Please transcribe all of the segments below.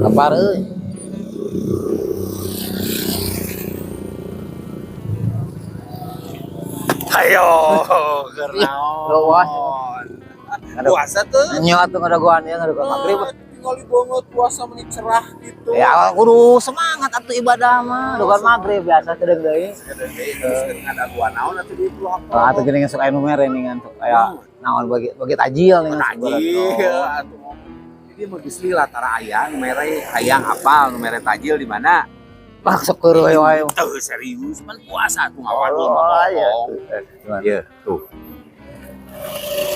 Lapar euy. Ayo, keur naon? Luas. Puasa tuh. Nya atuh ngadagoan ya, ngadagoan maghrib. Tinggal di banget puasa meni cerah gitu. Ya kudu semangat atuh ibadah mah. Dagoan maghrib biasa kedeung deui. Terus ngadagoan naon atuh di blok. Ah, atuh geuning sok aya nu mere ningan sok aya naon bagi bagi tajil ningan. Tajil atuh. Jadi mah geus lila tara aya nu mere hayang apal nu mere tajil di mana? Pak sok keur we wae. Tuh serius man puasa atuh ngawadul. Oh, iya. Iya, tuh.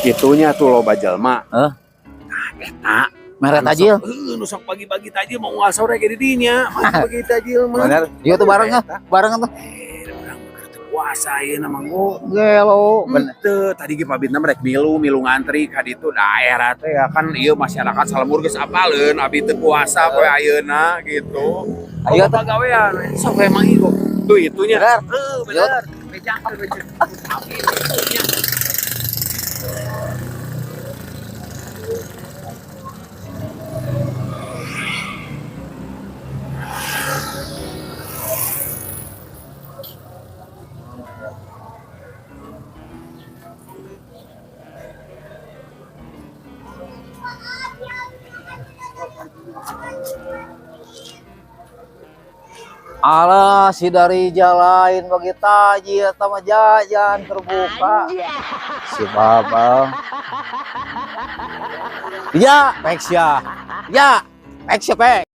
Itunya tuh loba jelma. Hah? Nah, eta Mere tajil. Heeh, nu sok pagi-pagi tajil mau nggak sore ge di dinya. Pagi tajil mah. Bener. Iya tuh bareng ah, bareng tuh. Eh, urang mah keur puasa ieu mah nggo. Gelo, bener. Henteu, tadi ge pabitna merek milu, milu ngantri ka ditu daerah teh ya kan ieu masyarakat salemur geus apaleun abi teu puasa poe ayeuna gitu. Ayo tuh. Pagawean sok we mang ieu. Tuh itunya. Bener. Heuh, bener. Bejakeun bejakeun. Abi itunya. Alah, si dari jalain bagi tajil sama jajan terbuka. Si papa. Ya, pek ya. Ya, pek ya, pek.